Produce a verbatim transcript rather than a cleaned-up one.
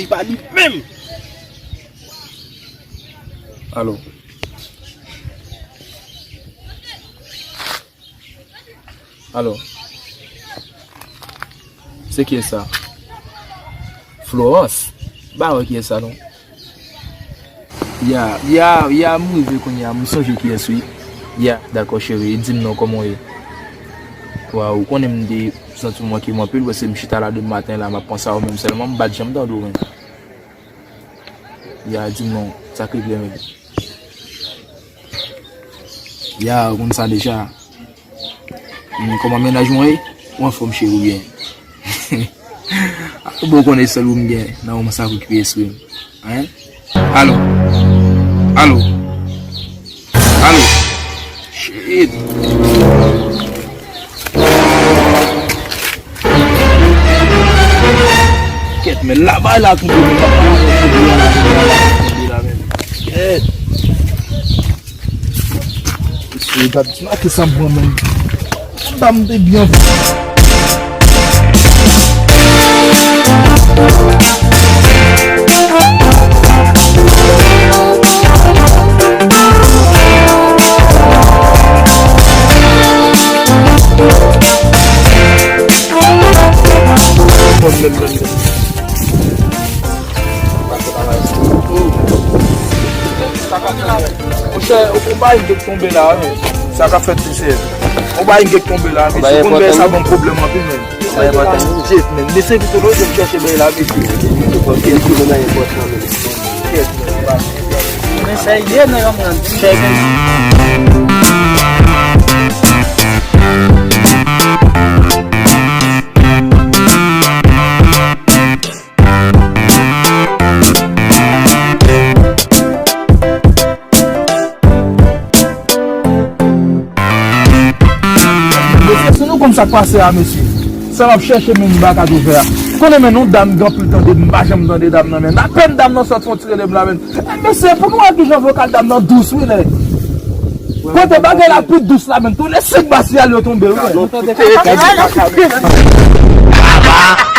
Pa li menm. Alo. Alo. Se kiyès sa? Florence? M pa wè kiyès sa non. Ya, ya, ya, m rive kounye a, m sonje kiyès wi. Ya, dakò cheri, e di m non, kòman w ye? Waw, ou konnen m te santi m manke w anpil, paske m chita la depi maten la, m ap panse a ou menm sèlman, m pa t janm tande w menm. Ya, di m non, sa k rive menm? Ya, ou konn sa deja. Hmm, kòman mennaj mwen ye? Ou anfòm cheri ou byen? Bon, ou konnen sèl ou m gen nan moman sa pou ki espri m. Hein? Alo? Alo? Alo? Shit! Kèt, men la bay la tonbe, men la bay la tonbe la, men la bay la tonbe la, men. Kèt. Mesye, gad ti make sa m pran, men. Dam te byen. Monchè, yon bagay gen k tonbe la wi. Sa k ap fèt mesye? Yon bagay gen k tonbe la mesye. Konn bagay sa ban m pwoblèm anpil menm. Shit, men mesye pito nou te chèche bagay la mesye. Shit, men. Men sa ye nan yon nan. Check. Mesye, si nou konn sa k pase a, mesye. Sa m ap chèche, men m pa ka twouve a. Ou konnen, men, yon dam gen anpil tande, m pa janm tande dam nan, men. Apèn dam nan sòti, fè yon ti rele m la, men. Eh, mesye, pou nou wè kijan vokal dam nan dous, wi, nèg. Kote bagay la pi dous la, men. Tou le senk bas li al yo tonbe, wi, nèg. Aba!